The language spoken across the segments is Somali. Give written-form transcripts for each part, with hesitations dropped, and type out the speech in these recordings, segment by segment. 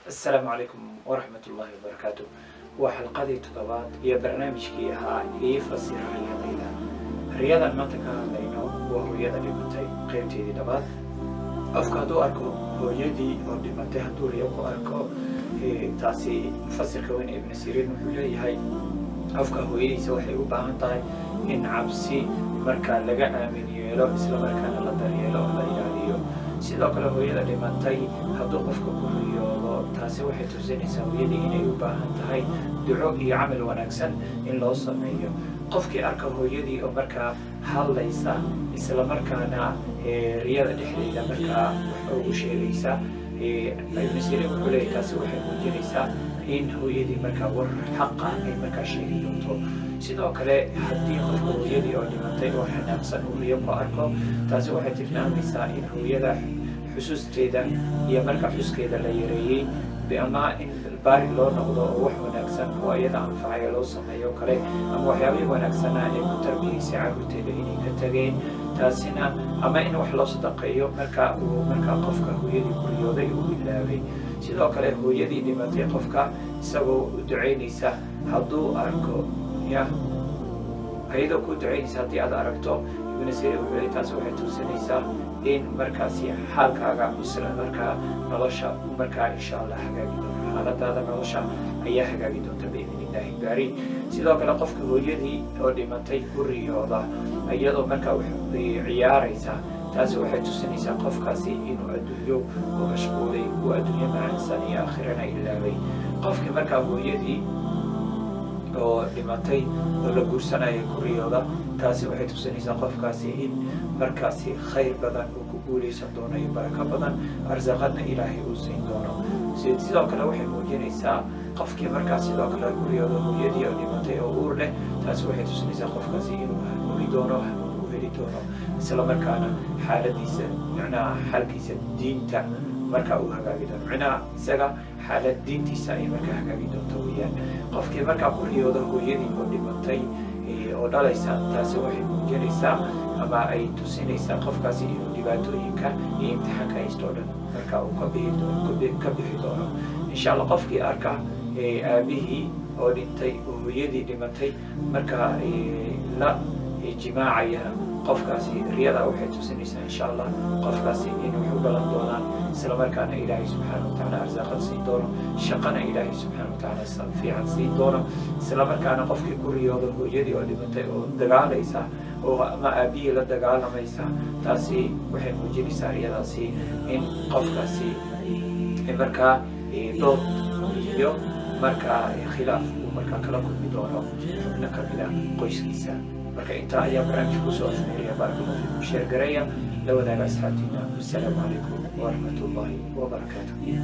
Asalaamu calaykum waraxmat ullaahi wabarakaatu. Waa xalqadii toddobaad iyo barnaamijkii ahaa Ii Fasir Riyadayda. Riyadan maanta ka hadlayno waa hooyada dhimatay, qaybteedii labaad. Qofka hadduu arko hooyadii oo dhimatay, hadduu riyo ku arko, taasi mufasirka weyn Ibn Siriin wuxuu leeyahay qofka hooyadiisa waxay u baahan tahay in cabsi marka laga aamin yeelo, isla markaana la daryeelo oo la ilaaliyo. Sidoo kale hooyada dhimatay hadduu qofka ku riyoodo, taasi waxay tusinaysaa hooyadii inay u baahan tahay duco iyo camal wanaagsan in loo sameeyo. Qofkii arka hooyadii oo markaa hadlaysa, isla markaana riyada dhexdeeda markaa wax ugu sheegaysa, Ibnu Siriin wuxuu leeyahay taasi waxay muujinaysaa in hooyadii markaa war xaqa ay markaa sheegi doonto. Sidoo kale haddii qofka hooyadii oo dhimatay oo xanaaqsan uu riyo ku arko, taasi waxay tilmaamaysaa in hooyada xusuusteeda iyo markaa xuskeeda la yareeyey, ama in baari loo noqdo oo wax wanaagsan oo iyada anfacaya loo sameeyo kale, ama waxyaabihii wanaagsanaa ee ku tarbiyeysay carruurteeda inay ka tageen, taasina ama in wax loo sadaqeeyo marka uu markaa qofka hooyadii ku riyooday uu ilaabay. Sidoo kale hooyadii dhimatay qofka isagoo u ducaynaysa hadduu arko, ya ayadoo ku ducaynaysa haddii aad aragto, Ibnu Siriin wuxuu leeyahay taasi waxay tusinaysaa in markaasi xaalkaaga isla markaa nolosha markaa insha Allah hagaagi doono, xaaladaada nolosha ayaa hagaagi doonta biidn illaahi baari. Sidoo kale qofka hooyadii oo dhimatay ku riyooda iyadoo markaa ciyaaraysa, taasi waxay tusinaysaa qofkaasi inuu adduunyo ku mashquulay, uu adduunyo macaansan iyo aakhirana ilaabay. Qofkii markaa hooyadii oo dhimatay oo la guursanaya ku riyooda, taasi waxay tusinaysaa qofkaasi in markaasi khayr badan uu ku guuleysan doono iyo barako badan, arsaaqadna Ilaahay uu siin doono. Sidoo kale waxay muujinaysaa qofkii markaas sidoo kale ku riyooda hooyadii oo dhimatay oo uur leh, taasi waxay tusinaysaa qofkaasi inuu hanuuni doono, hanuun u heli doono, isla markaana xaaladiisa, micnaha xaalkiisa diinta marka uu hagaagi doono, micnaha isaga xaalad diintiisa ay markaa hagaagi doonto weeyaan. Qofkii markaa ku riyooda hooyadii oo dhimatay oo dhalaysa, taasi waxay muujinaysaa ama ay tusinaysaa qofkaasi inuu dhibaatooyinka iyo imtixaanka haysto o dhan marka uu ka bixi doono insha Allah. Qofkii arka aabihii oo dhintay oo hooyadii dhimatay marka la jimaacayana, qofkaasi riyada waxay tusinaysaa insha Allah qofkaasi inay wax u dhalan doonaan, isla markaana Ilaahay subxaana watacaala arsaaqad siin doono, shaqana Ilaahay subxaana watacaala fiican siin doono. Isla markaana qofkii ku riyooda hooyadii oo dhimatay oo dagaalaysa oo ama aabihii la dagaalamaysa, taasi waxay muujinaysaa riyadaasi in qofkaasi markaa dood iyo markaa khilaaf uu markaa kala kulmi doono xubno kamida qoyskiisa. Marka intaa ayaa barnaamijka kusoo afmeeraya. Baaraka allahu fiikum, share gareeya, la wadaaga asxaabtiina. Wasalaamu calaykum waraxmat ullahi wabarakaatu. يا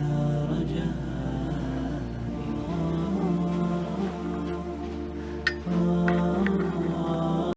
رجاء.